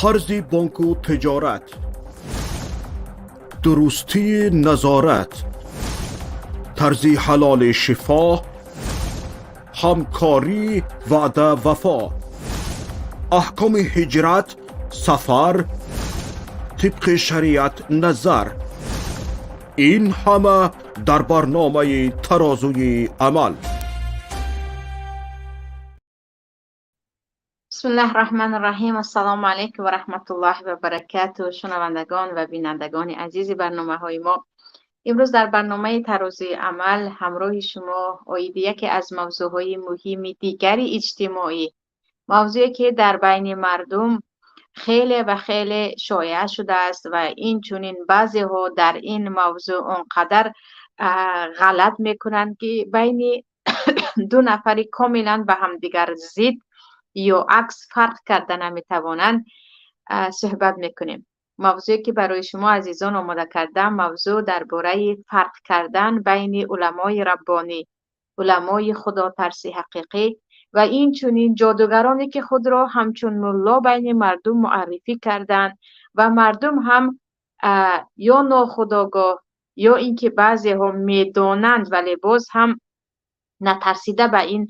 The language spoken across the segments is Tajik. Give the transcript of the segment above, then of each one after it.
Қарзи бонку тиҷорат, дурустии назорат, тарзи ҳалоли шифо, ҳамкорӣ, ваъда, вафо, аҳкоми ҳиҷрат, сафар тибқи шариат назар, ин ҳама дар барномаи «Тарозуи амал». بسم الله الرحمن الرحیم. السلام علیکم و رحمت الله و برکاته. شنوندگان و بینندگان عزیز برنامه های ما، امروز در برنامه ترازوی عمل همراه شما عاید یکی از موضوع های مهم دیگری اجتماعی، موضوعی که در بین مردم خیلی و خیلی شایع شده است و این چنین بعضی ها در این موضوع آنقدر غلط میکنند که بین دو نفری کاملا به همدیگر ضد یا عکس فرق کرده نمیتوانند صحبت میکنیم. موضوعی که برای شما عزیزان آماده کردم، موضوع درباره فرق کردن بین علمای ربانی، علمای خدا ترسی حقیقی و این چنین جادوگرانی که خود را همچون ملا بین مردم معرفی کردند و مردم هم یا ناخودآگاه یا اینکه بعضی ها میدانند ولی باز هم نترسیده به این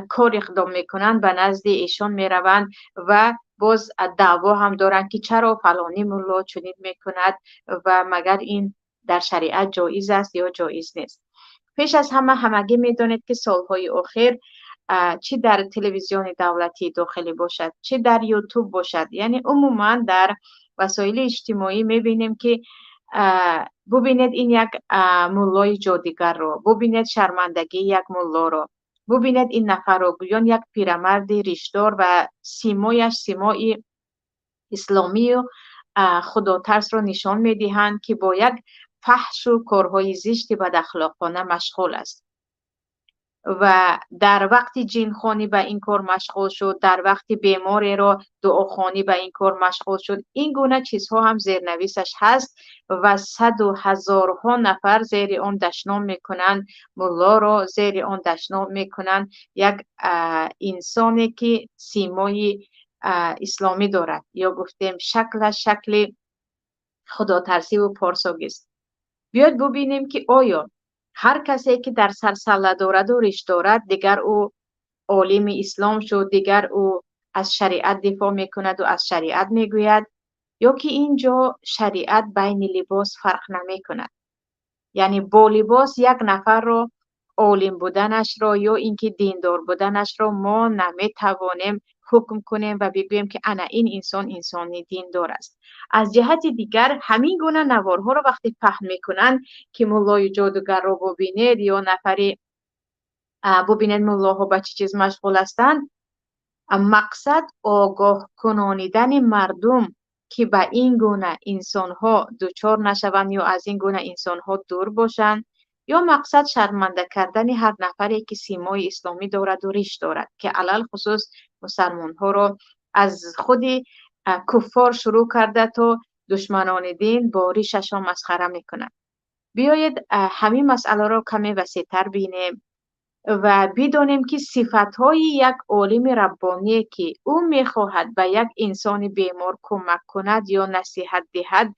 کار اقدام میکنند، به نزد ایشان میروند و باز دعوا هم دارند که چرا فلانی ملا چنین میکند و مگر این در شریعت جایز است یا جایز نیست. پیش از همه، همگی میدانید که سالهای اخیر چی در تلویزیون دولتی داخلی باشد، چی در یوتیوب باشد، یعنی عموما در وسایل اجتماعی میبینیم که ببینید این یک ملای جادوگر رو، ببینید شرمندگی یک ملا رو، ببینید این نفر رو، گویان یک پیرمرد ریشدار و سیمایش سیمای اسلامی و خدا ترس رو نشان میدهند که با یک فحش و کارهای زشت بد اخلاقانه مشغول است و در وقت جنخوانی به این کار مشغول شد، در وقت بیماری را دعاخوانی به این کار مشغول شد. این گونه چیزها هم زیرنویسش هست و صد و هزارها نفر زیر آن دشنام میکنند، ملا را زیر آن دشنام میکنند، یک انسانی که سیمای اسلامی دارد یا گفتیم شکلش شکل خداترسی و پارساگی است. بیاید ببینیم که آیا هر کسی که در سر سله دارد و ریش دارد دیگر او Олими ислом шуд, дигар ӯ аз шариат дифоъ мекунад ва аз шариат мегӯяд, ё ки ин ҷо шариат байни либос фарқ намекунад? Яъне бо либос як нафарро олим буданашро ё ин ки диндор буданашро мо наметавонем ҳукм кунем ва бигӯем, ки ана ин инсон инсони диндор аст. Аз ҷиҳати дигар, ҳамин гуна наворҳоро вақте паҳн мекунанд, ки муллои ҷодугарро бубинед ё нафаре бубинед, муллоҳо ба чӣ чиз машғул ҳастанд, мақсад огоҳ кунонидани мардум, ки ба ин гуна инсонҳо дучор нашаванд ё аз ин гуна инсонҳо дур бошанд, ё мақсад шарманда кардани ҳар нафаре, ки симои исломӣ дораду риш дорад, ки алалхусус мусалмонҳоро аз худи куффор шурӯъ карда то душманони дин бо ришашон масхара мекунанд. Биёед, ҳамин масъаларо каме васеътар бинем ва бидонем, ки сифатҳои як олими раббоние, ки ӯ мехоҳад ба як инсони бемор кӯмак кунад ё насиҳат диҳад,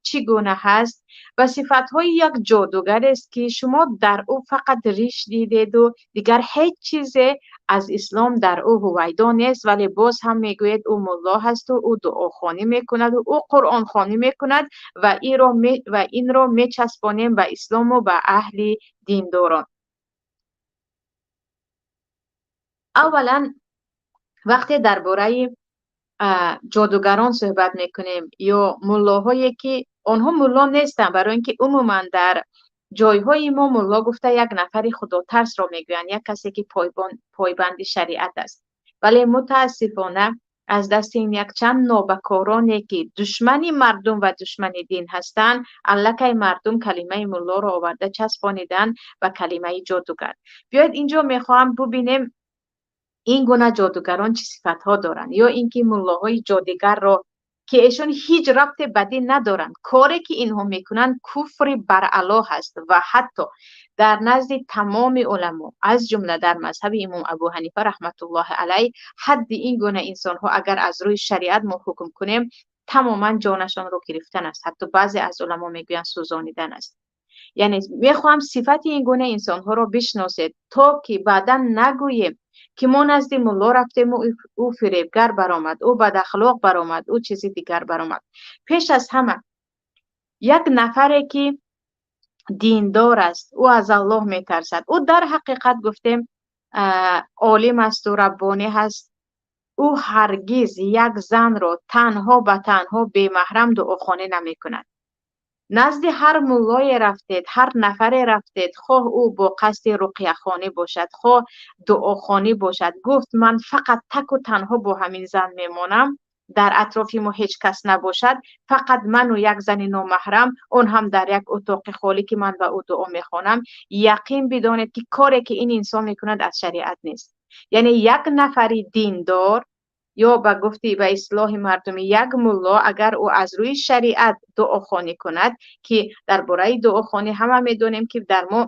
чӣ гуна ҳаст ва сифатҳои як ҷодугарест, ки шумо дар ӯ фақат риш дидеду дигар ҳеҷ чизе аз ислом дар ӯ ҳувайдо нест, вале боз ҳам мегӯед, ӯ мулло ҳасту ӯ дуохонӣ мекунаду ӯ қуръонхонӣ мекунад ва инро мечаспонем ба ислому ба аҳли диндорон. Аввалан, вақте дар бораи ҷодугарон суҳбат мекунем ё муллоҳое, ки онҳо мулло нестанд, барои ин ки умуман дар ҷойҳои мо мулло гуфта як нафари худотарсро мегӯянд, як касе, ки пойбанди шариат аст, вале мутаассифона аз дасти ин якчанд нобакороне, ки душмани мардум ва душмани дин ҳастанд, аллакай мардум калимаи муллоро оварда часпониданд ба калимаи ҷодугар. Биёед, инҷо мехоҳам бубинем, ин гуна ҷодугарон чӣ сифатҳо доранд ё ин ки муллоҳои ҷодигарро, ки эшон ҳеҷ рабте ба дин надоранд. Коре, ки инҳо мекунанд, куфри баръало ҳаст ва ҳатто дар назди тамоми уламо, аз ҷумла дар мазҳаби имом Абу Ҳанифа раҳматуллоҳи алайҳ, ҳадди ин гуна инсонҳо, агар аз рӯи шариат мо ҳукм кунем, тамоман ҷонашонро гирифтан аст. Ҳатто баъзе аз уламо мегӯянд, сӯзонидан аст. Яъне мехоҳам сифати ин гуна инсонҳоро бишносед, то ки баъдан нагӯем, ки мо назди мулло рафтему ӯ фиребгар баромад, ӯ бадахлоқ баромад, ӯ чизи дигар баромад. Пеш аз ҳама, як нафаре, ки диндор аст, ӯ аз Аллоҳ метарсад, ӯ дар ҳақиқат, гуфтем, олим асту раббонӣ ҳаст, ӯ ҳаргиз як занро танҳо ба танҳо бемаҳрам дуохонӣ намекунад. Назди ҳар муллое рафтед, ҳар нафаре рафтед, хоҳ ӯ бо қасди руқияхонӣ бошад, хоҳ дуохонӣ бошад, гуфт: «Ман фақат таку танҳо бо ҳамин зан мемонам, дар атрофи мо ҳеҷ кас набошад, фақат ману як зани номаҳрам, он ҳам дар як утоқи холӣ, ки ман ба ӯ дуо мехонам», яқин бидонед, ки коре, ки ин инсон мекунад, аз шариат нест. Яъне як нафари диндор ё ба гуфти ба истилоҳи мардумӣ як мулло, агар ӯ аз рӯи шариат дуохонӣ кунад, ки дар бораи дуохонӣ ҳама медонем, ки дар мо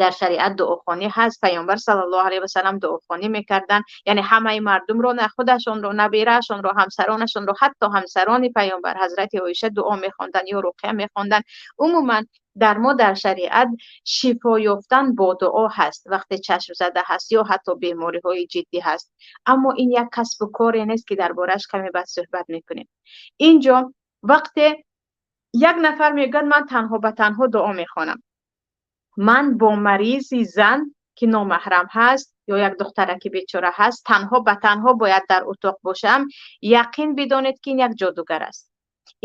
дар шариат дуохонӣ ҳаст, Паёмбар саллаллоҳу алайҳи васаллам дуохонӣ мекарданд, яъне ҳамаи мардумро, на худашонро, набираашонро, ҳамсаронашонро, ҳатто ҳамсарони Паёмбар, ҳазрати Оиша, дуо мехонданд ё руқия мехонданд. Умуман дар мо дар шариат шифо ёфтан бо дуо ҳаст, вақте чашм зада ҳаст ё ҳатто бемориҳои ҷиддӣ ҳаст. Аммо ин як касбу коре нест, ки дар борааш каме баъд суҳбат мекунем. Инҷо вақте як нафар мегӯяд: «Ман танҳо ба танҳо дуо мехонам, ман бо маризи зан, ки номаҳрам ҳаст ё як духтараки бечора ҳаст, танҳо ба танҳо бояд дар утоқ бошам», яқин бидонед, ки ин як ҷодугар аст.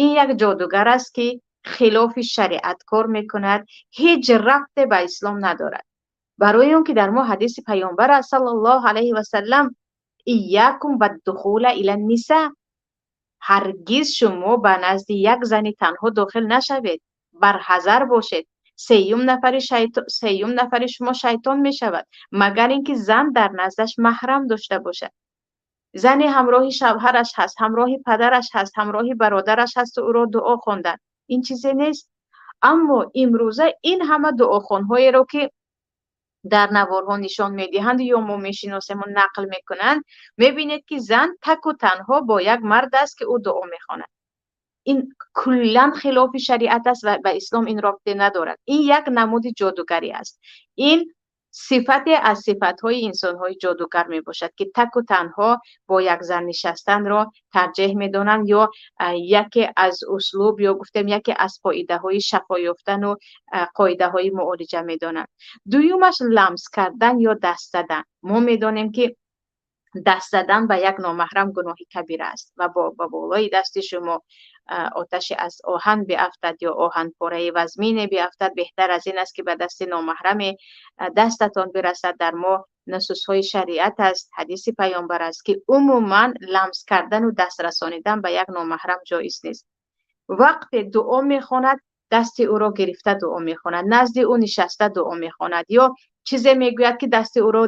Ин як ҷодугар аст, ки хилофи шариат кор мекунад, ҳеҷ рабте ба ислом надорад, барои он ки дар мо ҳадиси Паёмбар аст саллаллоҳу алайҳи васаллам: «Иякум ваддухула ила ниса», ҳаргиз шумо ба назди як зани танҳо дохил нашавед, барҳазар бошед, сеюм нафари шумо шайтон мешавад, магар ин ки зан дар наздаш маҳрам дошта бошад. Зане ҳамроҳи шавҳараш ҳаст, ҳамроҳи падараш ҳаст, ҳамроҳи бародараш ҳасту ӯро дуо хондан, ин чизе нест. Аммо имрӯза ин ҳама дуохонҳоеро, ки дар наворҳо нишон медиҳанд ё мо мешиносему нақл мекунанд, мебинед, ки зан таку танҳо бо як мард аст, ки ӯ дуо мехонад. Ин куллан хилофи шариат аст ва ба ислом ин робите надорад. Ин як намуди ҷодугарӣ аст. Ин Сифате аз сифатҳои инсонҳои ҷодугар мебошад, ки таку танҳо бо як зан нишастанро тарҷеҳ медонанд ё яке аз услуб ё гуфтем яке аз қоидаҳои шафо ёфтану қоидаҳои муолиҷа медонанд. Дуюмаш ламс кардан ё даст задан. Мо медонем, ки даст задан ба як номаҳрам гуноҳи кабира аст ва ба болои дасти шумо оташи аз оҳан биафтад ё оҳанпораи вазмине биафтад, беҳтар аз ин аст, ки ба дасти номаҳраме дастатон бирасад. Дар мо нусусҳои шариат аст, ҳадиси паёмбар аст, ки умуман ламс кардану даст расонидан ба як номаҳрам ҷоиз нест. Вақте дуо мехонад, дасти ӯро гирифта дуо мехонад, назди ӯ нишаста дуо мехонад ё чизе мегӯяд, ки дасти ӯро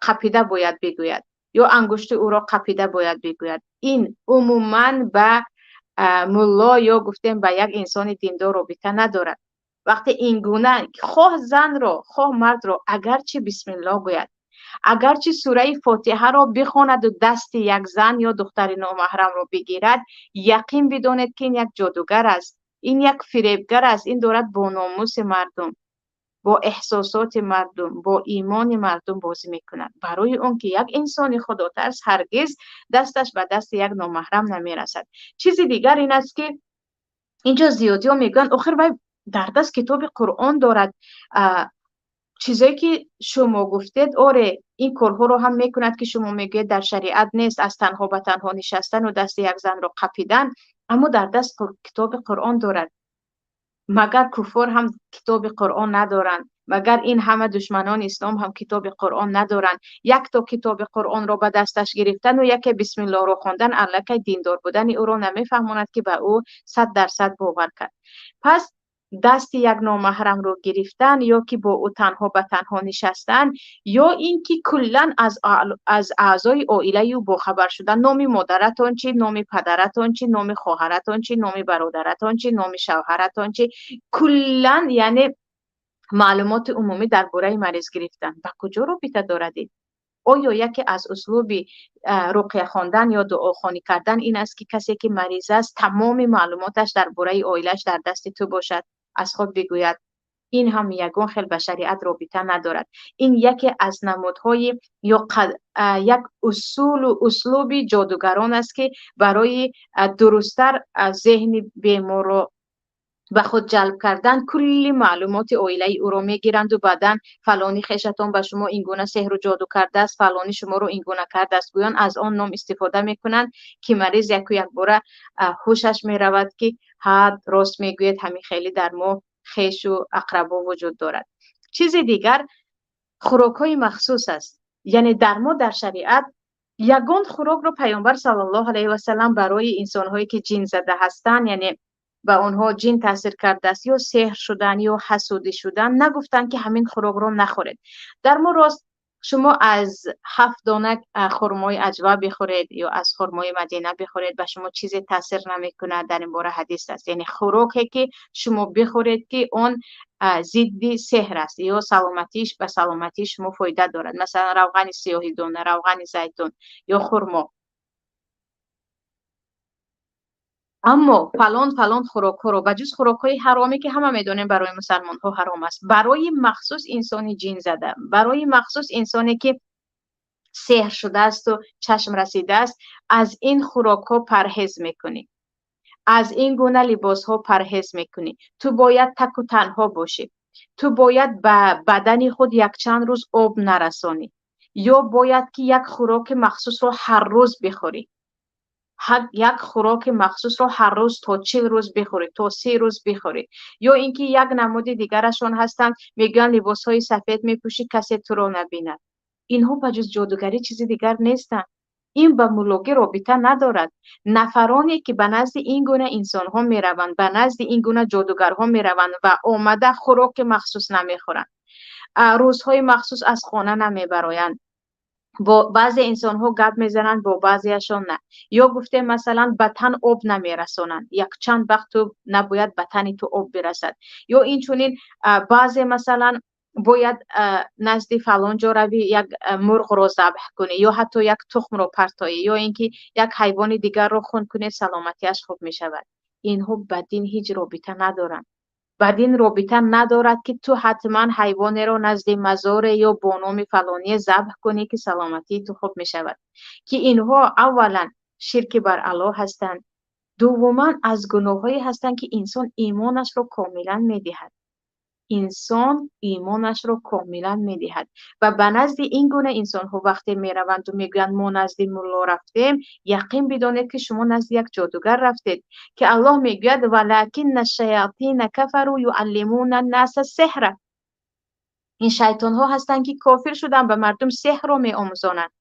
қапида бояд бигӯяд ё ангушти ӯро қапида бояд бигӯяд. Ин умуман ба мулло ё гуфтем ба як инсони диндор робита надорад. Вақте ин гуна хоҳ занро, хоҳ мардро, агарчи бисмилло гӯяд, агарчи сураи фотиҳаро бихонаду дасти як зан ё духтари номаҳрамро бигирад, яқин бидонед, ки ин як ҷодугар аст, ин як фиребгар аст. Ин дорад бо номуси мардум, бо эҳсосоти мардум, бо имони мардум бозӣ мекунад, барои он ки як инсони худотарс ҳаргиз дасташ ба дасти як номаҳрам намерасад. Чизи дигар ин аст, ки инҷо зиёдиҳо мегӯянд: охир вай дар даст китоби Қуръон дорад. Чизое ки шумо гуфтед, оре, ин корҳоро ҳам мекунад, ки шумо мегӯед дар шариат нест, аз танҳо ба танҳо нишастану дасти як занро қапидан, аммо дар даст китоби Қуръон дорад. Магар куффор ҳам китоби Қуръон надоранд? Магар ин ҳама душманони ислом ҳам китоби Қуръон надоранд? Якто китоби Қуръонро ба дасташ гирифтану яке бисмиллоҳро хондан аллакай диндор будани ӯро намефаҳмонад, ки ба ӯ 100% бовар кард. Пас дасти як номаҳрамро гирифтан ё ки бо ӯ танҳо ба танҳо нишастан ё ин ки куллан аз аъзои оилаи ӯ бохабар шудан, номи модаратон чӣ, номи падаратон чӣ, номи хоҳаратон чӣ, номи бародаратон чӣ, номи шавҳаратон чӣ, куллан яъне маълумоти умумӣ дар бораи мариз гирифтан ба куҷо робита дорад ин? Оё яке аз услуби руқя хондан ё дуохонӣ кардан ин аст, ки касе ки мариз аст, тамоми маълумоташ дар бораи оилааш дар дасти ту бошад, аз худ бигӯяд? Ин ҳам ягон хел ба шариат робита надорад. Ин яке аз намудҳои ё як усулу услуби ҷодугарон аст, ки барои дурусттар зеҳни беморро ба худ ҷалб кардан кулли маълумоти оилаи ӯро мегиранду баъдан фалони хешатон ба шумо ин гуна сеҳру ҷоду кардааст, фалони шуморо ин гуна кардааст гӯён, аз он ном истифода мекунанд, ки мариз яку якбора ҳушаш меравад, ки ҳа, рост мегӯед, ҳамин хеле дар мо хешу ақрабо вуҷуд дорад. Чизи дигар хӯрокҳои махсус аст. Яъне дар мо дар шариат ягон хӯрокро паёмбар саллаллоҳу алайҳи васалам барои инсонҳое ки ҷинзада ҳастанд, яъне ба онҳо ҷин таъсир кардааст ё сеҳр шудан ё ҳасудӣ шудан, нагуфтанд, ки ҳамин хӯрокро нахӯред. Дар мо рост, шумо аз 7 дона хурмои аҷва бихӯред ё аз хурмои мадина бихӯред, ба шумо чизе таъсир намекунад. Дар ин бора ҳадис аст, яъне хӯроке ки шумо бихӯред, ки он зидди сеҳр аст ё саломатиш ба саломатии шумо фоида дорад, масалан равғани сиёҳи дона, равғани зайтун ё хурмо. Аммо фалон фалон хӯрокҳоро, ба ҷуз хӯрокҳои ҳароме, ки ҳама медонем барои мусалмонҳо ҳаром аст, барои махсус инсони ҷинзада, барои махсус инсоне ки сеҳр шудаасту чашм расидааст, аз ин хӯрокҳо парҳез мекунӣ, аз ин гуна либосҳо парҳез мекунӣ, ту бояд таку танҳо бошӣ, ту бояд ба бадани худ якчанд рӯз об нарасонӣ ё бояд ки як хӯроки махсусро ҳар рӯз бихӯрӣ, як хӯроки махсусро ҳар рӯз то 40 рӯз бихӯрӣ, то 30 рӯз бихӯрӣ. Ё ин ки як намуди дигарашон ҳастанд, мегӯянд либосҳои сафед мепӯшӣ, касе туро набинад. Инҳо ба ҷуз ҷодугарӣ чизи дигар нестанд. Ин ба муллогӣ робита надорад. Нафароне ки ба назди ин гуна инсонҳо мераванд, ба назди ин гуна ҷодугарҳо мераванд ва омада хӯроки махсус намехӯранд, рӯзҳои махсус аз хона намебароянд, бо баъзе инсонҳо гап мезананд, бо баъзеашон на, ё гуфтем масалан ба тан об намерасонанд, якчанд вақт ту набояд ба тани ту об бирасад, ё инчунин баъзе масалан бояд назди фалон ҷо равӣ, як мурғро забҳ кунӣ ё ҳатто як тухмро партоӣ ё ин ки як ҳайвони дигарро хун кунӣ, саломатиаш хуб мешавад. Инҳо ба дин ҳеҷ робита надоранд. Ба дин робита надорад, ки ту ҳатман ҳайвонеро назди мазоре ё бо номи фалоние забҳ кунӣ, ки саломатии ту хуб мешавад. Ки инҳо аввалан ширки бар Аллоҳ ҳастанд, дуввуман аз гуноҳҳое ҳастанд, ки инсон имонашро комилан медиҳад. Инсон имонашро комилан медиҳад. Ва ба назди ин гуна инсонҳо вақте мераванду мегӯянд, мо назди мулло рафтем, яқин бидонед, ки шумо назди як ҷодугар рафтед, ки Аллоҳ мегӯяд: валакинна шаятина кафару юаллимуна наса сеҳра. Ин шайтонҳо ҳастанд, ки кофир шуданд, ба мардум сеҳрро меомӯзонанд.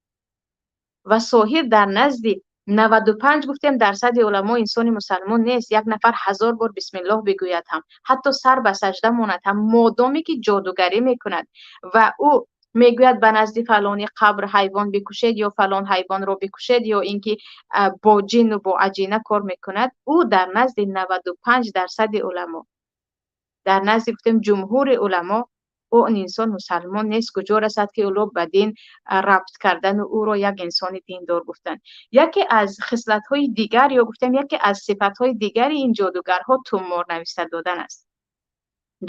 Ва соҳир дар назди 95, гуфтем, дарсади уламо инсони мусалмон нест. Як нафар 1000 бор бисмиллоҳ бигӯяд ҳам, ҳатто сар ба сажда монад ҳам, модоме ки ҷодугарӣ мекунад ва ӯ мегӯяд, ба назди фалони қабр ҳайвон бикушед ё фалон ҳайвонро бикушед, ё ин ки бо ҷину бо аҷина кор мекунад, ӯ дар назди 95% уламо, дар назди, гуфтем, ҷумҳури уламо, он инсон мусалмон нест. Куҷо расад, ки ӯро ба дин рабт кардану ӯро як инсони диндор гуфтан? Яке аз хислатҳои дигар ё, гуфтем, яке аз сифатҳои дигари ин ҷодугарҳо тумор нависта додан аст.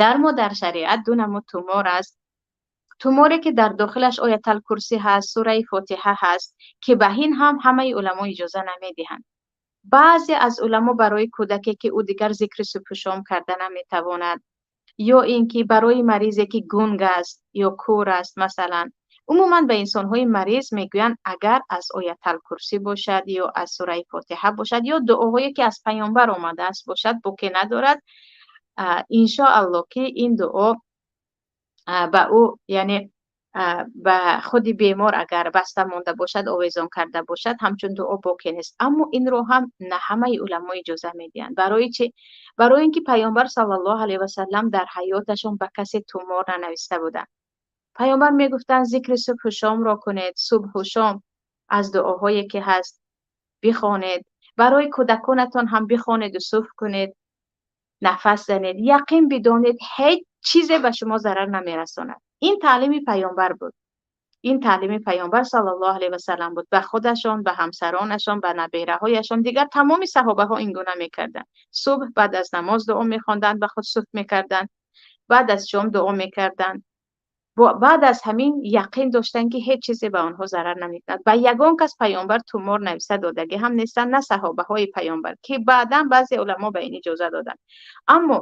Дар мо дар шариат ду намуд тумор аст. Туморе, ки дар дохилаш Оятал Курсӣ ҳаст, сураи Фотиҳа ҳаст, ки ба ин ҳам ҳамаи уламо иҷоза намедиҳанд. Баъзе аз уламо барои кӯдаке, ки ӯ дигар зикри субҳу шом карда наметавонад, ё ин ки барои маризе, ки гунг аст ё кӯр аст, масалан, умуман ба инсонҳои мариз мегӯянд, агар аз Оятал Курсӣ бошад ё аз сураи Фотиҳа бошад ё дуоҳое, ки аз паёмбар омадааст, бошад, боке надорад, иншоаллоҳ, ки ин дуо ба ӯ, яъне ба худи бемор, агар баста монда бошад, овезон карда бошад, ҳамчун дуо боке нест. Аммо инро ҳам на ҳамаи уламо иҷоза медиҳанд. Барои чӣ? Барои ин ки паёмбар саллаллоҳу алайҳи васаллам дар ҳаёташон ба касе тумор нанависта буданд. Паёмбар мегуфтанд, зикри субҳу шомро кунед, субҳу шом аз дуоҳое, ки ҳаст, бихонед, барои кӯдаконатон ҳам бихонеду суф кунед, нафас занед, яқин бидонед, ҳеҷ чизе ба шумо зарар намерасонад. Ин таълими паёмбар буд, ин таълими паёмбар саллаллоҳу алайҳи васаллам буд ба худашон, ба ҳамсаронашон, ба набераҳояшон. Дигар тамоми саҳобаҳо ин гуна мекарданд. Субҳ баъд аз намоз дуо мехонданд, ба худ суф мекарданд, баъд аз шом дуо мекарданд. Баъд аз ҳамин яқин доштанд, ки ҳеҷ чизе ба онҳо зарар намекунад. Ба ягон кас паёмбар тумор нависта додагӣ ҳам нестанд, на саҳобаҳои паёмбар, ки баъдан баъзе уламо ба ин иҷоза доданд. Аммо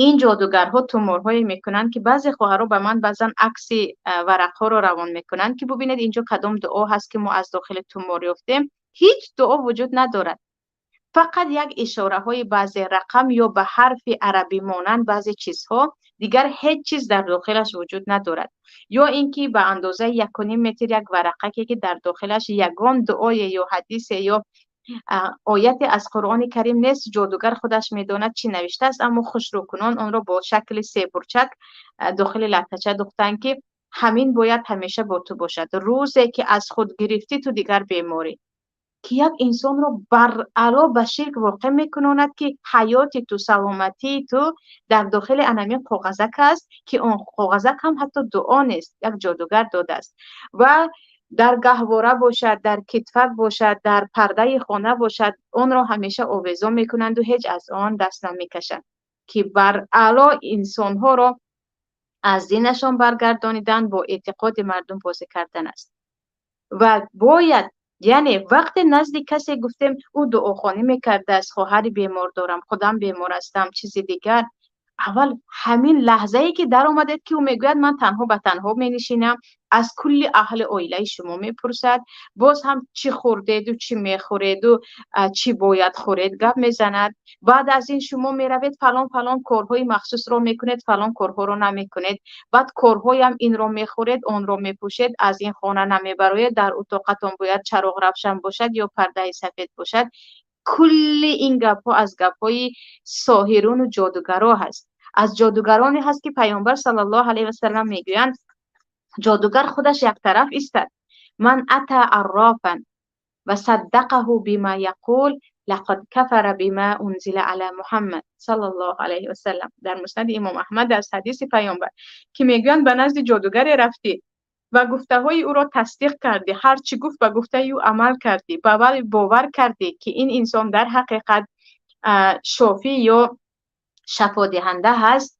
ин ҷодугарҳо туморҳое мекунанд, ки баъзе хоҳарҳо ба ман баъзан акси варақҳоро равон мекунанд, ки бубинед, инҷо кадом дуо ҳаст, ки мо аз дохили тумор ёфтем. Ҳеҷ дуо вуҷуд надорад, фақат як ишораҳои баъзе рақам ё ба ҳарфи арабӣ монанд баъзе чизҳо, дигар ҳеҷ чиз дар дохилаш вуҷуд надорад. Ё ин ки ба андозаи 1,5 метр як варақаке, ки дар дохилаш ягон дуое ё ҳадисе ё ояте аз Қуръони Карим нест. Ҷодугар худаш медонад, чӣ навиштааст, аммо хушрӯкунон онро бо шакли себурчак дохили латтача духтанд, ки ҳамин бояд ҳамеша бо ту бошад. Рӯзе ки аз худ гирифтӣ, ту дигар беморӣ. Ки як инсонро баръало ба ширк воқеъ мекунонад, ки ҳаёти ту, саломатии ту дар дохили анамин коғазак аст, ки он коғазак ҳам ҳатто дуо нест, як ҷодугар додааст. Ва дар гаҳвора бошад, дар китфак бошад, дар пардаи хона бошад, онро ҳамеша овезон мекунанду ҳеҷ аз он даст намекашанд, ки баръало инсонҳоро аз динашон баргардонидан, бо эътиқоди мардум бозӣ кардан аст. Ва бояд, яъне вақте назди касе, гуфтем, ӯ дуохонӣ мекардааст, хоҳари бемор дорам, худам бемор ҳастам, чизи дигар, аввал ҳамин лаҳзае ки даромадед, ки ӯ мегӯяд, ман танҳо ба танҳо менишинам, аз кулли аҳли оилаи шумо мепурсад, боз ҳам чӣ хӯрдеду, чӣ мехӯреду, чӣ бояд хӯред гап мезанад. Баъд аз ин шумо меравед, фалон фалон корҳои махсусро мекунед, фалон корҳоро намекунед, баъд корҳоям инро мехӯред, онро мепӯшед, аз ин хона намебароед, дар утоқатон бояд чароғ равшан бошад ё пардаи сафед бошад. Кулли ин гапҳо аз гапҳои соҳируну ҷодугаро ҳаст, аз ҷодугароне ҳаст, ки паёмбар саллаллоҳу алайҳи васаллам мегӯянд, ҷодугар худаш яктараф истад: ман ата аррофан ва саддақаҳу бима яқул лақад кафара бима унзила ала Муҳаммад саллаллоҳу алайҳи васаллам. Дар Муснади Имом Аҳмад аз ҳадиси паёмбар, ки мегӯянд, ба назди ҷодугаре рафтӣ ва гуфтаҳои ӯро тасдиқ кардӣ, ҳар чӣ гуфт, ба гуфтаи ӯ амал кардӣ, бовар кардӣ, ки ин инсон дар ҳақиқат шофӣ ё Шафодиҳанда ҳаст,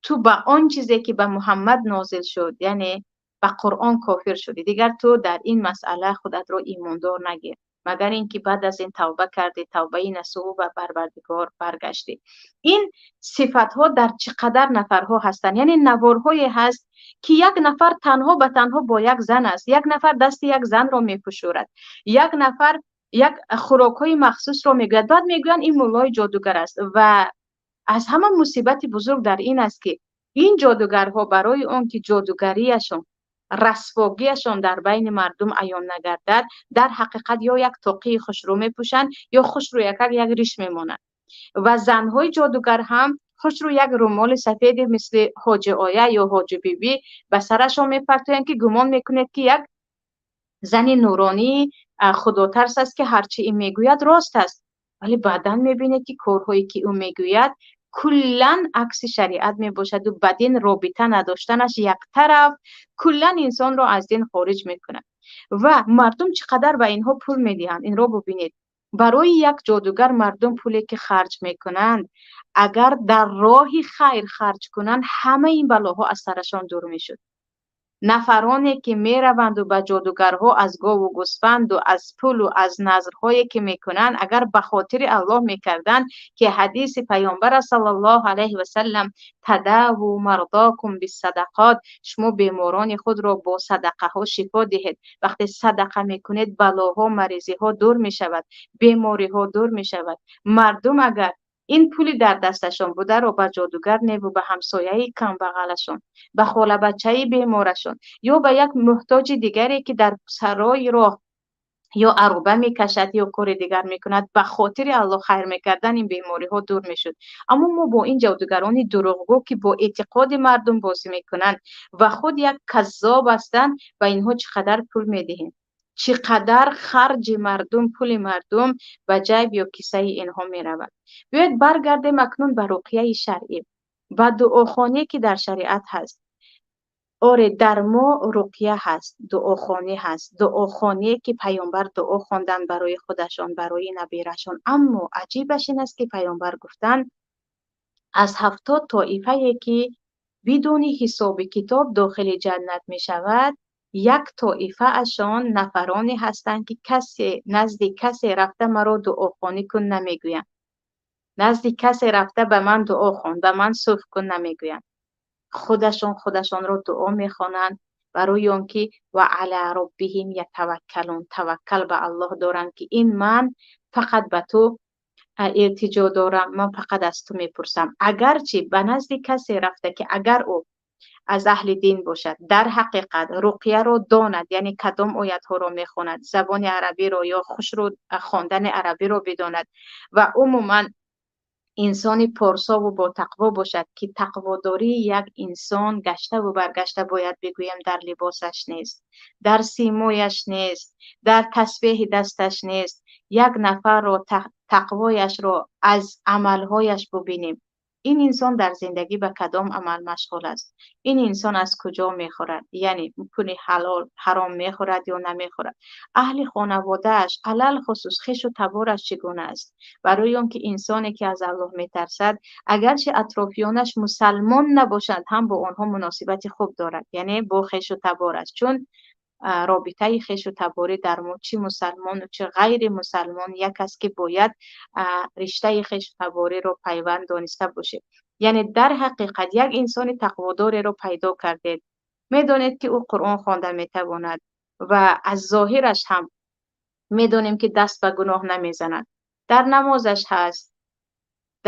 ту ба он чизе ки ба Муҳаммад нозил шуд, яъне ба Қуръон, кофир шудӣ. Дигар ту дар ин масъала худатро имондор нагир, магар ин ки баъд аз ин тавба кардӣ, тавбаи насӯҳ, ба Парвардигор баргаштӣ. Ин сифатҳо дар чӣ қадар нафарҳо ҳастанд. Яъне наворҳое ҳаст, ки як нафар танҳо ба танҳо бо як зан аст, як нафар дасти як занро мепӯшурад, як нафар як хӯрокҳои махсусро мегӯяд. Баъд мегӯянд, ин муллои ҷодугар аст. Ва аз ҳама мусибати бузург дар ин аст, ки ин ҷодугарҳо барои он ки ҷодугарияшон, расвогиашон дар байни мардум аён нагардад, дар ҳақиқат ё як тоқии хушрӯ мепӯшанд, ё хушрӯ якак як риш мемонанд. Ва занҳои ҷодугар ҳам хушрӯ як румоли сафеде мисли ҳоҷи оя ё ҳоҷи бибӣ ба сарашон мепартоянд, ки гумон мекунед, ки як зани нуронии худотарс аст, ки ҳарчи ин мегӯяд, рост аст. Вале баъдан мебинед, ки корҳое ки ӯ мегӯяд, куллан акси шариат мебошаду ба дин робита надоштанаш як тараф, куллан инсонро аз дин хориҷ мекунад. Ва мардум чӣ қадар ба инҳо пул медиҳанд, инро бубинед. Барои як ҷодугар мардум пуле ки харҷ мекунанд, агар дар роҳи хайр харҷ кунанд, ҳамаи ин балоҳо аз сарашон дур мешуд. Нафароне ки мераванду ба ҷодугарҳо аз гову гӯсфанду аз пулу аз назрҳое ки мекунанд, агар ба хотири Аллоҳ мекарданд, ки ҳадиси Паёмбара саллаллоҳу алайҳи васаллам: «Тадаву мардокум биссадақот», шумо беморони худро бо садақаҳо шифо диҳед. Вақте садақа мекунед, балоҳо, маризиҳо дур мешавад, бемориҳо дур мешавад. Мардум агар ин пули дар дасташон бударо ба ҷодугар неву ба ҳамсояи камбағалашон, ба холабачаи беморашон ё ба як муҳтоҷи дигаре, ки дар сарои роҳ ё ароба мекашад, ё кори дигар мекунад, ба хотири Аллоҳ хайр мекардан, ин бемориҳо дур мешуд. Аммо мо бо ин ҷодугарони дурӯғгӯ, ки бо эътиқоди мардум бозӣ мекунанд ва худ як каззоб ҳастанд, ба инҳо чӣ қадар пул медиҳем, чӣ қадар харҷи мардум, пули мардум ба ҷайб ё кисаи инҳо меравад. Биёед баргардем акнун ба руқияи шаръӣ, ба дуохоние, ки дар шариат ҳаст. Оре, дар мо руқия ҳаст, дуохонӣ ҳаст, дуохоние, ки Паёмбар дуо хонданд барои худашон, барои набирашон. Аммо аҷибаш ин аст, ки Паёмбар гуфтанд, аз 70 тоифае, ки бидуни ҳисоби китоб дохили ҷаннат мешавад, як тоифаашон нафароне ҳастанд, ки касе назди касе рафта «маро дуохонӣ кун» намегӯянд, назди касе рафта «ба ман дуо хон, ба ман суф кун» намегӯянд. Худашон худашонро дуо мехонанд, барои он ки ва ала роббиҳим ятаваккалун, таваккал ба Аллоҳ доранд, ки ин ман фақат ба ту илтиҷо дорам, ман фақат аз ту мепурсам. Агарчи ба назди касе рафта, ки агар ӯ аз аҳли дин бошад, дар ҳақиқат руқияро донад, яъне кадом оятҳоро мехонад, забони арабиро ё хушрӯ хондани арабиро бидонад ва умуман инсони порсову ботақво бошад, ки тақводории як инсон гаштаву баргашта бояд бигӯем, дар либосаш нест, дар симояш нест, дар тасбеҳи дасташ нест. Як нафарро тақвояшро аз амалҳояш бубинем: ин инсон дар зиндагӣ ба кадом амал машғул аст, ин инсон аз куҷо мехӯрад, яъне пули ҳалол ҳаром мехӯрад ё намехӯрад, аҳли хонаводааш, алалхусус хешу табораш чӣ гуна аст. Барои он ки инсоне, ки аз Аллоҳ метарсад, агарчи атрофиёнаш мусалмон набошанд ҳам, бо онҳо муносибати хуб дорад, яъне бо хешу табораш, чун робитаи хешу таборӣ дар мо, чӣ мусалмону чӣ ғайри мусалмон, як аст, ки бояд риштаи хешу табориро пайванд дониста бошем. Яъне дар ҳақиқат як инсони тақводореро пайдо кардед, медонед, ки ӯ Қуръон хонда метавонад ва аз зоҳираш ҳам медонем, ки даст ба гуноҳ намезанад, дар намозаш ҳаст,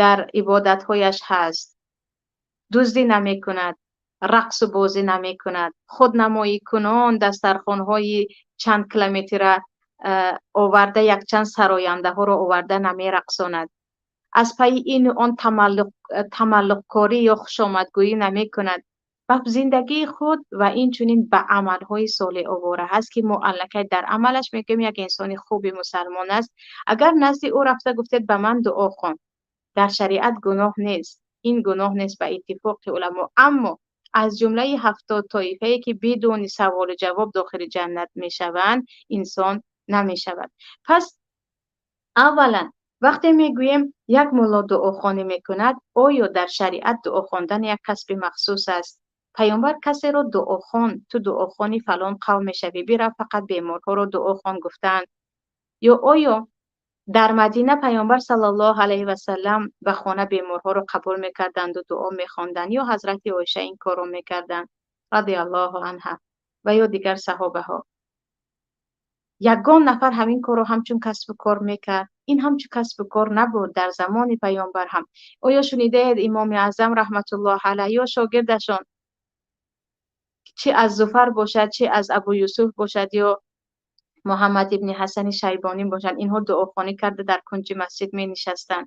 дар ибодатҳояш ҳаст, дуздӣ намекунад, рақсу бозӣ намекунад, худнамоӣ кунон дастархонҳои чанд километра оварда, якчанд сарояндаҳоро оварда намерақсонад, аз пайи ину он тамаллуқкорӣ ё хушомадгӯӣ намекунад, ба зиндагии худ ва инчунин ба амалҳои солеҳ овора ҳаст, ки мо аллакай дар амалаш мегӯем, як инсони хуби мусалмон аст. Агар назди ӯ рафта гуфтед: «Ба ман дуо хон», дар шариат гуноҳ нест, ин гуноҳ нест ба иттифоқи уламо. Аммо аз ҷумлаи 70 тоифае, ки бидуни саволу ҷавоб дохили ҷаннат мешаванд, инсон намешавад. Пас аввалан, Вақте мегӯем, як мулло дуохонӣ мекунад, оё дар шариат дуо хондан як касби махсус аст? Паёмбар касеро дуохон, ту дуохони фалон қавм мешавӣ, бирав, фақат беморҳоро дуохон, гуфтаанд? Ё оё дар Мадина Паёмбар саллаллоҳу алайҳи васаллам ба хона беморҳоро қабул мекарданду дуо мехонданд, ё ҳазрати Оиша ин корро мекарданд, радиаллоҳу анҳа, ва ё дигар саҳобаҳо? Ягон нафар ҳамин корро ҳамчун касбу кор мекард? Ин ҳамчун касбу кор набуд дар замони Паёмбар ҳам. Оё шунидаед, Имоми Аъзам раҳматуллоҳ алайҳ ё шогирдашон, чӣ аз Зуфар бошад, чӣ аз Абу Юсуф бошад ё Муҳаммад ибни Ҳасани Шайбонӣ бошанд, инҳо дуохонӣ карда дар кунҷи масҷид менишастанд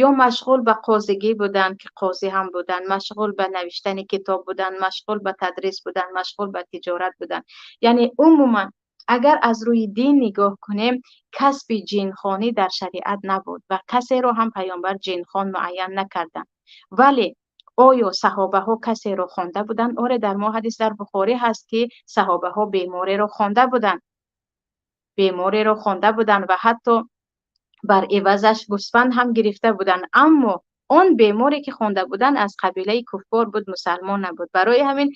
ё машғул ба қозигӣ буданд, ки қозӣ ҳам буданд, машғул ба навиштани китоб буданд, машғул ба тадрис буданд, машғул ба тиҷорат буданд? Яъне умуман агар аз рӯи дин нигоҳ кунем, касби ҷинхонӣ дар шариат набуд ва касеро ҳам Паёмбар ҷинхон муайян накарданд. Вале оё саҳобаҳо касеро хонда буданд? Оре, дар мо ҳадис дар Бухорӣ ҳаст, ки саҳобаҳо бемореро хонда буданд, бемореро хонда буданд ва ҳатто бар ивазаш гӯсфанд ҳам гирифта буданд. Аммо он беморе ки хонда буданд, аз қабилаи куффор буд, мусалмон набуд. Барои ҳамин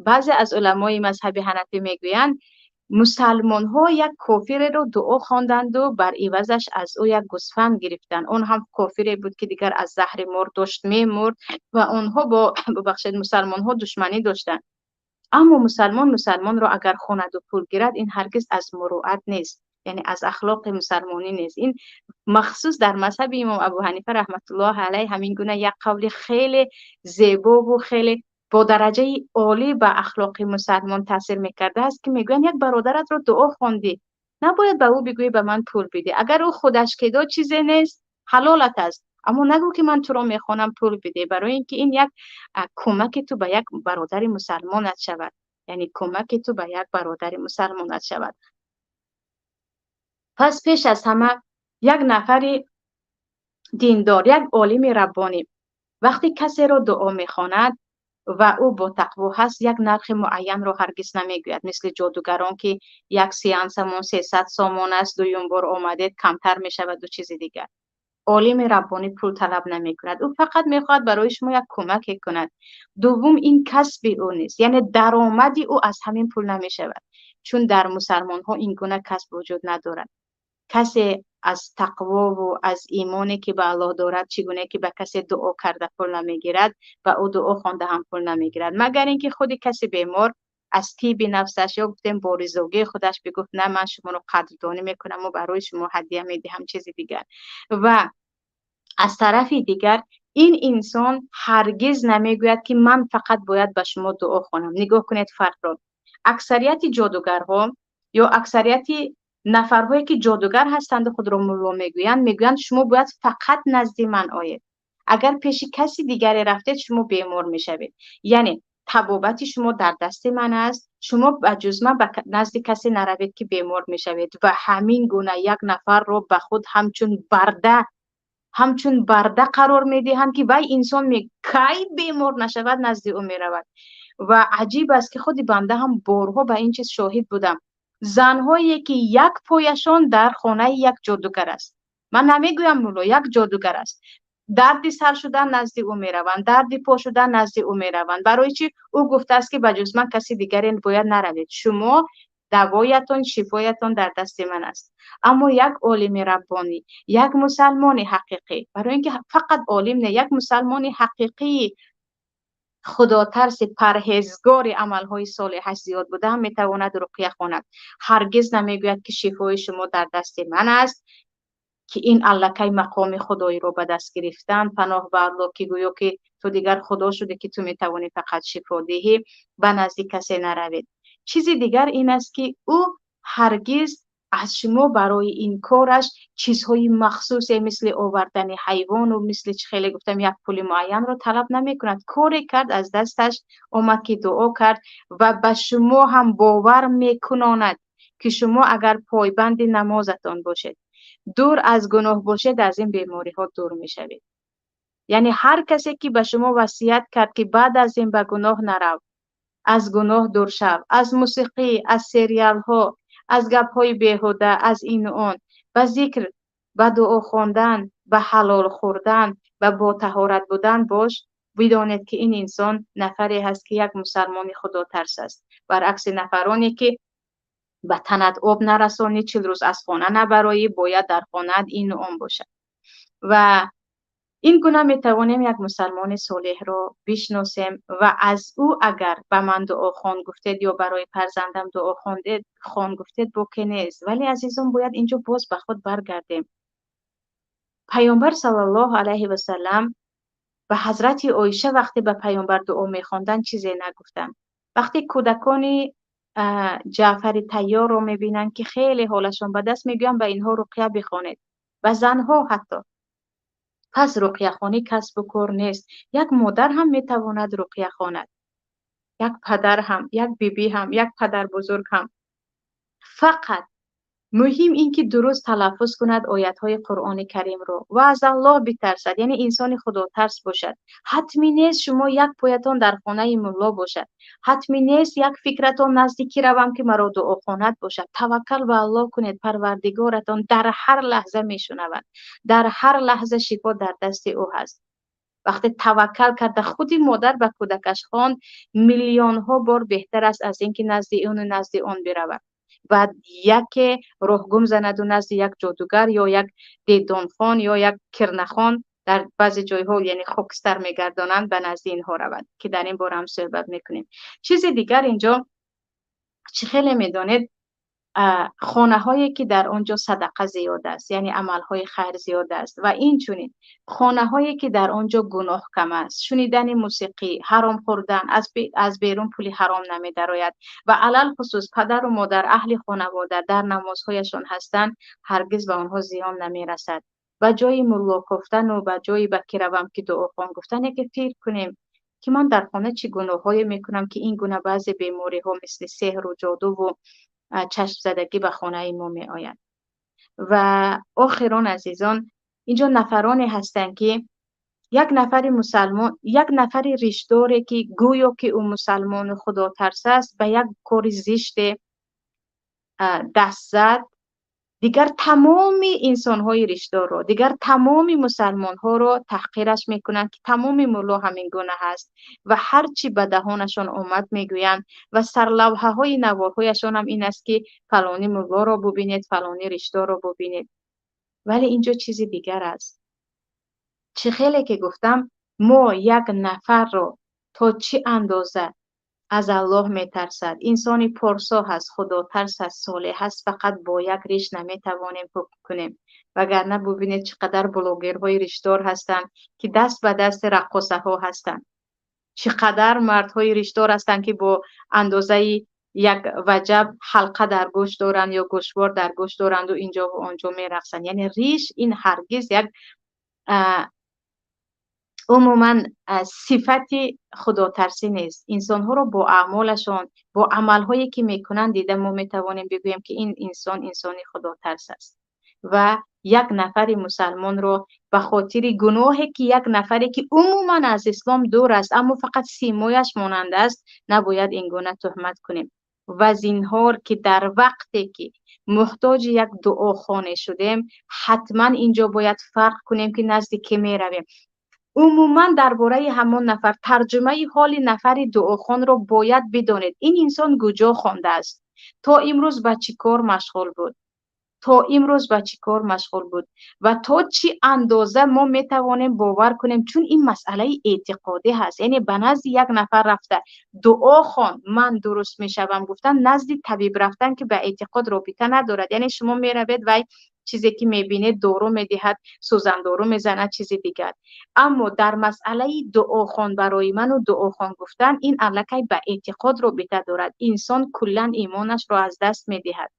баъзе аз уламои мазҳаби ҳанафӣ мегӯянд, мусалмонҳо як кофиреро дуо хонданду бар ивазаш аз ӯ як гӯсфанд гирифтанд. Он ҳам кофире буд, ки дигар аз заҳри мор дошт мемурд ва онҳо бо, бубахшед, мусалмонҳо душманӣ доштанд. Аммо мусалмон мусалмонро агар хонаду пул гирад, ин ҳаргиз аз муруат нест, яъне аз ахлоқи мусалмонӣ нест. Ин махсус дар мазҳаби имом Абу Ҳанифа раҳматуллоҳи алайҳ ҳамин гуна як қавли хеле зебову хеле бо дараҷаи олӣ ба ахлоқи мусалмон таъсир мекардааст, ки мегӯянд, як бародаратро дуо хондӣ, набояд ба ӯ бигӯӣ, ба ман пул бидӣ. Агар ӯ худаш ки дод, чизе нест, ҳалолат аст, аммо нагӯ, ки ман туро мехонам, пул бидеҳ, барои ин ки ин як кӯмаки ту ба як бародари мусалмонат шавад, яъне кӯмаки ту ба як бародари мусалмонат шавад. Пас пеш аз ҳама, як нафари диндор, як олими раббонӣ вақте касеро дуо мехонад ва ӯ бо тақво ҳаст, як нархи муайянро ҳаргиз намегӯяд, мисли ҷодугарон, ки як сеансамон 300 сомон аст, дуюм бор омадед, камтар мешаваду чизи дигар. Олими раббонӣ пул талаб намекунад, ӯ фақат мехоҳад барои шумо як кӯмаке кунад. Дуввум, ин касби ӯ нест, яъне даромади ӯ аз ҳамин пул намешавад, чун дар мусалмонҳо ин гуна касб вуҷуд надорад. Касе аз тақвову аз имоне, ки ба Аллоҳ дорад, чӣ гуне ки ба касе дуо карда пул намегирад, ба ӯ дуо хонда ҳам пул намегирад, магар ин ки худи каси бемор аз тиби нафсаш ё гуфтем бо ризогии худаш бигуфт, на, ман шуморо қадрдонӣ мекунаму барои шумо ҳадия медиҳам, чизи дигар. Ва аз тарафи дигар, ин инсон ҳаргиз намегӯяд, ки ман фақат бояд ба шумо дуо хонам. Нигоҳ кунед фарқро: аксарияти ҷодугарҳо ё аксарияти нафарҳое, ки ҷодугар ҳастанду худро мулло мегӯянд, мегӯянд, шумо бояд фақат назди ман оед, агар пеши каси дигаре рафтед, шумо бемор мешавед, яъне табобати шумо дар дасти ман аст, шумо ба ҷуз ман ба назди касе наравед, ки бемор мешавед. Ва ҳамин гуна як нафарро ба худ ҳамчун барда қарор медиҳанд, ки вай инсон кай бемор нашавад, назди ӯ меравад. Ва аҷиб аст, ки худи банда ҳам борҳо ба ин чиз шоҳид будам: занҳое, ки як пояшон дар хонаи як ҷодугар аст, ман намегӯям мулло, як ҷодугар аст, дарди сар шудан, назди ӯ мераванд, дарди по шудан, назди ӯ мераванд. Барои чӣ? Ӯ гуфтааст, ки ба ҷуз ман каси дигаре бояд наравед, шумо давоятон, шифоятон дар дасти ман аст. Аммо як олими раббонӣ, як мусалмони ҳақиқӣ, барои ин ки фақат олим не, як мусалмони ҳақиқии худотарси, парҳезгори, амалҳои солеҳаш зиёд буда ҳам метавонад руқя хонад. Ҳаргиз намегӯяд, ки шифои шумо дар дасти ман аст, ки ин аллакай мақоми худоиро ба даст гирифтан, паноҳ ба Аллоҳ, ки гӯё ки ту дигар худо шудӣ, ки ту метавонӣ фақат шифо диҳӣ, ба назди касе наравед. Чизи дигар ин аст, ки ӯ ҳаргиз аз шумо барои ин кораш чизҳои махсусе, мисли овардани ҳайвону мисли чӣ хеле гуфтам, як пули муайянро талаб намекунад. Коре кард, аз дасташ омад, ки дуо кард, ва ба шумо ҳам бовар мекунонад, ки шумо агар пойбанди намозатон бошед, дур аз гуноҳ бошед, аз ин бемориҳо дур мешавед. Яъне ҳар касе, ки ба шумо васият кард, ки баъд аз ин ба гуноҳ нарав, аз гуноҳ дур шав, аз мусиқӣ, аз сериалҳо, аз гапҳои беҳуда, аз ину он, ба зикр. Ба дуо хондан, ба ҳалол хӯрдан ва бо таҳорат будан бош, бидонед, ки ин инсон нафаре ҳаст, ки як мусалмони худотарс аст. Баръакси нафароне, ки ба танат об нарасонӣ, 40 рӯз аз хона набароӣ, бояд дар хонаат ину он бошад. Ва ин гуна метавонем як мусалмони солеҳро бишносем. Ва аз ӯ агар ба ман дуохон гуфтед ё барои фарзандам дуо хондед, хон гуфтед, боке нест. Вале, азизон, бояд инҷо боз ба худ баргардем. Паёмбар саллаллоҳу алайҳи васаллам ба ҳазрати Оиша вақте ба паёмбар дуо мехонданд, чизе нагуфтанд. Вақте кӯдакони Ҷаъфари Тайёрро мебинанд, ки хеле ҳолашон бад аст, мегӯянд: «Ба инҳо руқя бихонед», ба занҳо ҳатто. Пас руқяхонӣ касбу кор нест. Як модар ҳам метавонад руқя хонад, як падар ҳам, як бибӣ ҳам, як падарбузург ҳам. Фақат муҳим ин ки дуруст талаффуз кунад оятҳои Қуръони Каримро ва аз Аллоҳ битарсад, яъне инсони худотарс бошад. Ҳатмӣ нест шумо як поятон дар хонаи мулло бошад, ҳатмӣ нест як фикратон назди ки равам, ки маро дуо хонад бошад. Таваккал ба Аллоҳ кунед, Парвардигоратон дар ҳар лаҳза мешунавад, дар ҳар лаҳза шифо дар дасти ӯ ҳаст. Вақте таваккал карда худи модар ба кӯдакаш хонд, миллионҳо бор беҳтар аст аз ин ки назди ину назди он биравад ва яке роҳгум занаду назди як ҷодугар ё як дедонхон ё як кирнахон, дар баъзе ҷойҳо яъне хокистар мегардонанд, ба назди инҳо равад, ки дар ин бора ҳам суҳбат мекунем. Чизи дигар инҷо, чӣ хеле медонед, хонаҳое ки дар он ҷо садақа зиёд аст, яъне амалҳои хайр зиёд аст, ва инчунин хонаҳое ки дар он ҷо гуноҳ кам аст, шунидани мусиқӣ, ҳаром хӯрдан, аз берун пули ҳаром намедарояд ва алалхусус падару модар, аҳли хонавода дар намозҳояшон ҳастанд, ҳаргиз ба онҳо зиён намерасад. Ба ҷои мулло кофтану ба ҷои ба ки равам, ки дуохон гуфтан, яке фикр кунем, ки ман дар хона чӣ гуноҳҳое мекунам, ки ин гуна баъзе бемориҳо мисли сеҳру ҷодуву чашмзадагӣ ба хонаи мо меояд. Ва охирон, азизон, инҷо нафароне ҳастанд, ки як нафари мусалмон, як нафари ришдоре, ки гӯё ки ӯ мусалмону худотарс аст, ба як кори зиште даст зад, дигар тамоми инсонҳои ришдорро, дигар тамоми мусалмонҳоро таҳқираш мекунанд, ки тамоми мулло ҳамин гуна ҳаст, ва ҳар чӣ ба даҳонашон омад мегӯянд. Ва сарлавҳаҳои наворҳояшон ҳам ин аст, ки фалони муллоро бубинед, фалони ришдорро бубинед. Вале инҷо чизи дигар аст. Чӣ хеле ки гуфтам, мо як нафарро то чӣ андоза аз Аллоҳ метарсад, инсони порсо ҳаст, худотарс ҳаст, солеҳ ҳаст, фақат бо як риш наметавонем ҳукм кунем. Вагарна бубинед, чӣ қадар блогерҳои ришдор ҳастанд, ки даст ба дасти раққосаҳо ҳастанд, чӣ қадар мардҳои ришдор ҳастанд, ки бо андозаи як ваҷаб ҳалқа дар гӯш доранд ё гӯшвор дар гӯш доранду инҷову онҷо мерақсанд. Яъне риш ин ҳаргиз як умуман сифати худотарсӣ нест. Инсонҳоро бо аъмолашон, бо амалҳое ки мекунанд дида, мо метавонем бигӯем, ки ин инсон инсони худотарс аст. Ва як нафари мусалмонро ба хотири гуноҳе, ки як нафаре, ки умуман аз ислом дур аст, аммо фақат симояш монанд аст, набояд ин гуна туҳмат кунем. Ва зинҳор, ки дар вақте ки муҳтоҷи як дуохоне шудем, ҳатман инҷо бояд фарқ кунем, ки назди кӣ меравем. Умуман дар бораи ҳамон нафар, тарҷумаи ҳоли нафари дуохонро бояд бидонед: ин инсон куҷо хондааст, то имрӯз ба чӣ кор машғул буд, то имрӯз ба чӣ кор машғул буд ва то чӣ андоза мо метавонем бовар кунем, чун ин масъалаи эътиқодӣ ҳаст. Яъне ба назди як нафар рафта, дуо хон, ман дуруст мешавам гуфтан, назди табиб рафтан, ки ба эътиқод робита надорад. Яъне шумо меравед, вай чизе ки мебинед дору медиҳад, сӯзандору мезанад, чизи дигар. Аммо дар масъалаи дуохон барои ману дуохон гуфтан, ин аллакай ба эътиқод робита дорад. Инсон куллан имонашро аз даст медиҳад,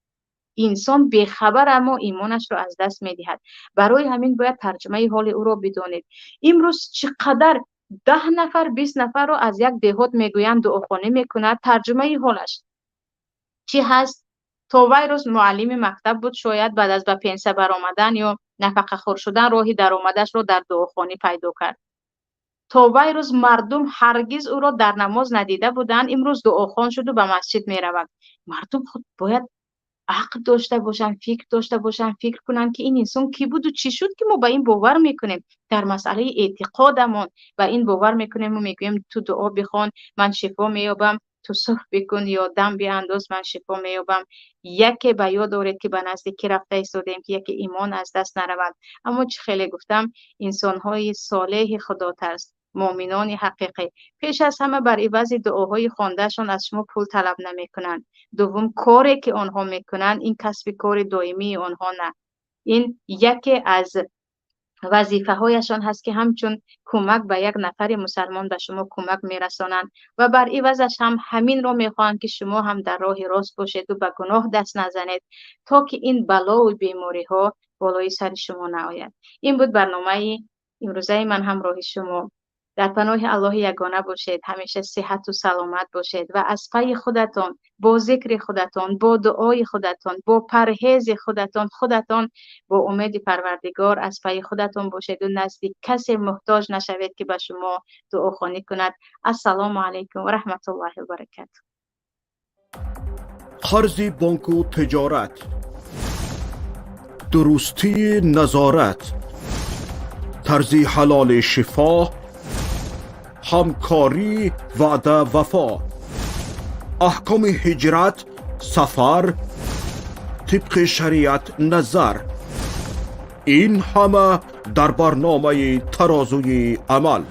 инсон бехабар, аммо имонашро аз даст медиҳад. Барои ҳамин бояд тарҷумаи ҳоли ӯро бидонед. Имрӯз чӣ қадар 10 нафар, 20 нафарро аз як деҳот мегӯянд дуохонӣ мекунад, тарҷумаи ҳолаш чӣ ҳаст? То вай рӯз муаллими мактаб буд, шояд баъд аз ба пенсия баромадан ё нафақахӯр шудан роҳи даромадашро дар дуохонӣ пайдо кард. То вай рӯз мардум ҳаргиз ӯро дар намоз надида буданд, имрӯз дуохон шуду ба масҷид меравад. Мардум худ бояд Ақл дошта бошанд, фикр дошта бошанд, фикр кунанд, ки ин инсон кӣ буду чӣ шуд, ки мо ба ин бовар мекунем, дар масъалаи эътиқодамон ба ин бовар мекунему мегӯем: «Ту дуо бихон, ман шифо меёбам, ту суф бикун ё дам биандоз, ман шифо меёбам». Яке ба ёд оред, ки ба назди кӣ рафта истодем, ки яке имон аз даст наравад. Аммо чӣ хеле гуфтам, инсонҳои солеҳи худотарс, муъминони ҳақиқӣ, пеш аз ҳама бар ивази дуоҳои хондаашон аз шумо пул талаб намекунанд. Дуввум, коре ки онҳо мекунанд, ин касби кори доимии онҳо на, ин яке аз вазифаҳояшон ҳаст, ки ҳамчун кӯмак ба як нафари мусалмон ба шумо кӯмак мерасонанд ва бар ивазаш ҳам ҳаминро мехоҳанд, ки шумо ҳам дар роҳи рост бошеду ба гуноҳ даст назанед, то ки ин балову бемориҳо болои сари шумо наояд. Ин буд барномаи имрӯзаи ман ҳамроҳи шумо. Дар паноҳи Аллоҳи ягона бошед, ҳамеша сиҳату саломат бошед ва аз пайи худатон, бо зикри худатон, бо дуои худатон, бо парҳези худатон, худатон бо умеди Парвардигор аз пайи худатон бошеду назди касе муҳтоҷ нашавед, ки ба шумо дуохонӣ кунад. Ассалому алайкум ва раҳматуллоҳи ва баракату. Қарзи бонку тиҷорат, дурустии назорат, тарзи ҳалоли шифо, ҳамкорӣ, ваъда, вафо, аҳкоми ҳиҷрат, сафар, тибқи шариат назар, ин ҳама дар барномаи «Тарозуи амал».